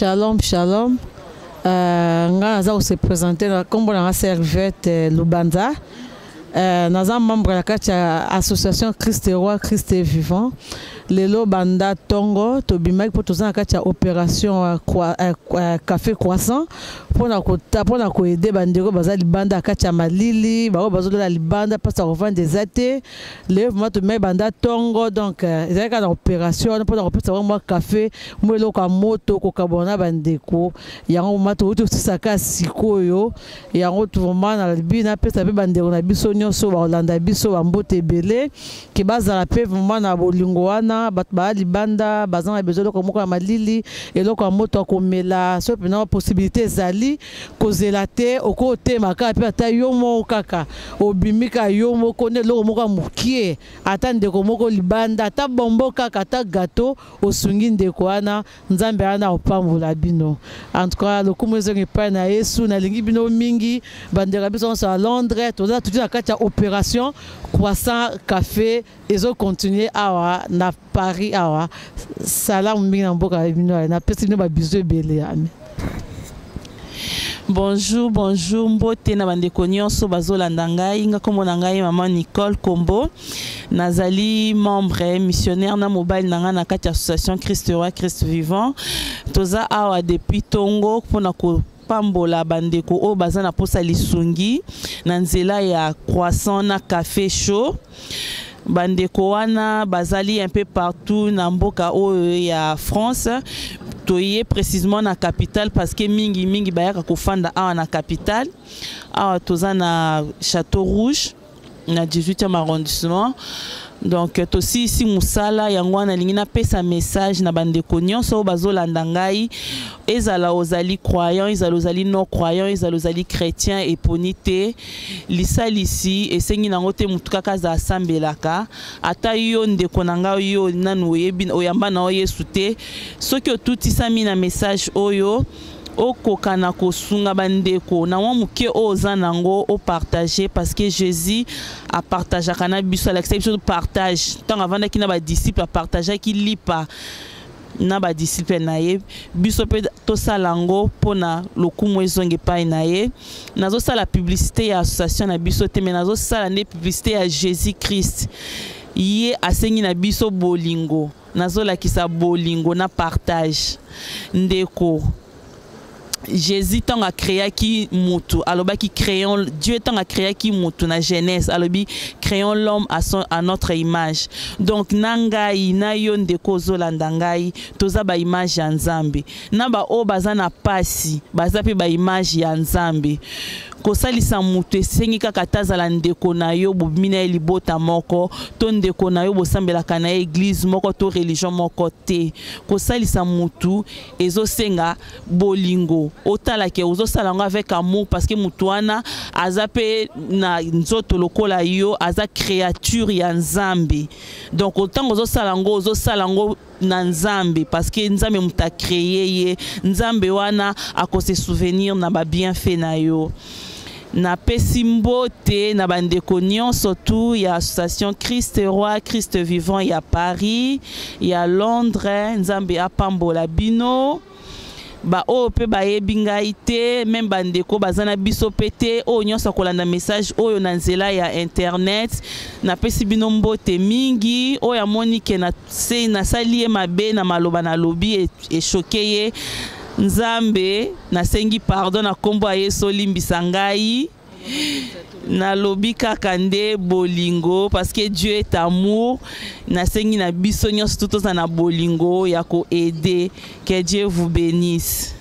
Shalom, shalom. Nga naza kose présenter na nkombo na nga Serviette Lubanza. Naza membre na kati ya association Christ Roi, Christ Vivant. Lelo banda tongo tobimaki mpo toza na kati ya opération café croissant mpona kota mpona koaider bandeko baza libanda ya kati ya malili, bango bazolola libanda, mpasi ya kovanda eza te. Lelo vraiment tobimaki banda tongo, donc ezalaki kaka na opération wana mpona kopesa bango mwa café, mwa eloko ya moto, kokabwana na bandeko. Yango vraiment touti kosisaka sikoyo. Yango vraiment nalobi napesa mpe bandeko na biso nyonso bakolanda biso bambote ebele, ke bazala mpe vraiment na bolingo wana. Bato baya libanda, baza na besoin eloko moko ya malili, eloko ya moto ya komela. So mpena possibilité ezali, kozela te, okotema kaka mpe ata yo moko, kaka obimi kaka yo moko nde eloko moko ya mokie, ata ndeko moko libanda, ata bombo kaka, ata gâteau, osungi ndeko wana, Nzambe wana opambola bino. En tout cas, lokumu ezongi epai na Yesu. Nalingi bino mingi, bandeko ya biso nyonso ya Londres. Toza tuti na kati ya opération croissant café, ezocontinue awa na Paris awa. Salamu mingi na mboka na bino, napesi bino babisous ebele. Amen. Bonjour, bonjour, mbote na bandeko nyonso bazolanda ngai. Nga kombo na ngai mama Nicole Kombo. Nazali membre missionnaire na mobali na ngai na kati ya association Christ Roi, Christ Vivant. Toza awa depuis tongo mpona kopambola bandeko oyo baza na posa lisungi na nzela ya croissant na café chaud. Bandeko wana bazali un peu partout na mboka oyo ya France. Toye précisément na capitale parce que mingi mingi bayaka kofanda awa na capitale. Awa toza na Château Rouge, na 18e arrondissement. Donc tosilisi mosala yango wana. Nalingi napesa message na bandeko nyonso oyo bazolanda ngai, ezala ozali croyant, ezala ozali non croyant, ezala ozali chrétien, eponi te. Lisalisi esengi nango te motu kaka aza asambelaka. Ata yo ndeko na ngai, yo nanu oyebi, oyamba na yo Yesu te, soki otutisami na message oyo, okoka na kosunga bandeko na mwa moke oyo oza nango, opartage, parce que Jésus apartageaka na biso, alakisaki biso partage. Ntango avandaki na badisciple, apartageaki lipa na badisciple na ye. Biso mpe tosala yango mpona lokumu ezonga epai na ye. Nazosala publicité ya association na biso te, mais nazosala nde publicité ya Jésus Christ. Ye asengi na biso bolingo. Nazolakisa bolingo na partage. Ndeko, Jésus, ntango acréaki mutu, alobaki: "Créons." Dieu, ntango acréaki mutu na Genèse, alobi: "Créons l'homme à notre image." Donc na ngai na yo, ndeko ozolanda ngai, toza baimage ya Nzambe. Na baoyo baza na pasi, baza mpe baimage ya Nzambe. Kosalisa moto esengi kaka ata azala ndeko na yo, bobimi na ye libota moko, to ndeko na yo bosambelaka na ye église moko to religion moko te. Kosalisa motu ezosenga bolingo. Otalake ozosala yango avec amour, parce que motu wana aza mpe na nzoto lokola yo, aza créature ya Nzambe. Donc ntango ozosala yango, ozosala yango na Nzambe, parce que Nzambe moto acréer ye. Nzambe wana akose souvenir na babienfait na yo. Napesi mbote na bandeko nyonso tu ya association Christ Roi, Christ Vivant ya Paris, ya Londres. Nzambe apambola bino. Baoyo mpe bayebi ngai te, même bandeko baza na biso mpe te, oyo nyonso akolanda message oyo na nzela ya internet, napesi bino mbote mingi. Oyo amoni ke nasali ye mabe na maloba nalobi, echoquer ye, Nzambe, nasengi pardon na nkombo ya Yesu, olimbisa ngai. Nalobi kaka nde bolingo, parce que Dieu est amour. Nasengi na biso nyonso tu toza na bolingo ya koaider. Que Dieu vous bénisse.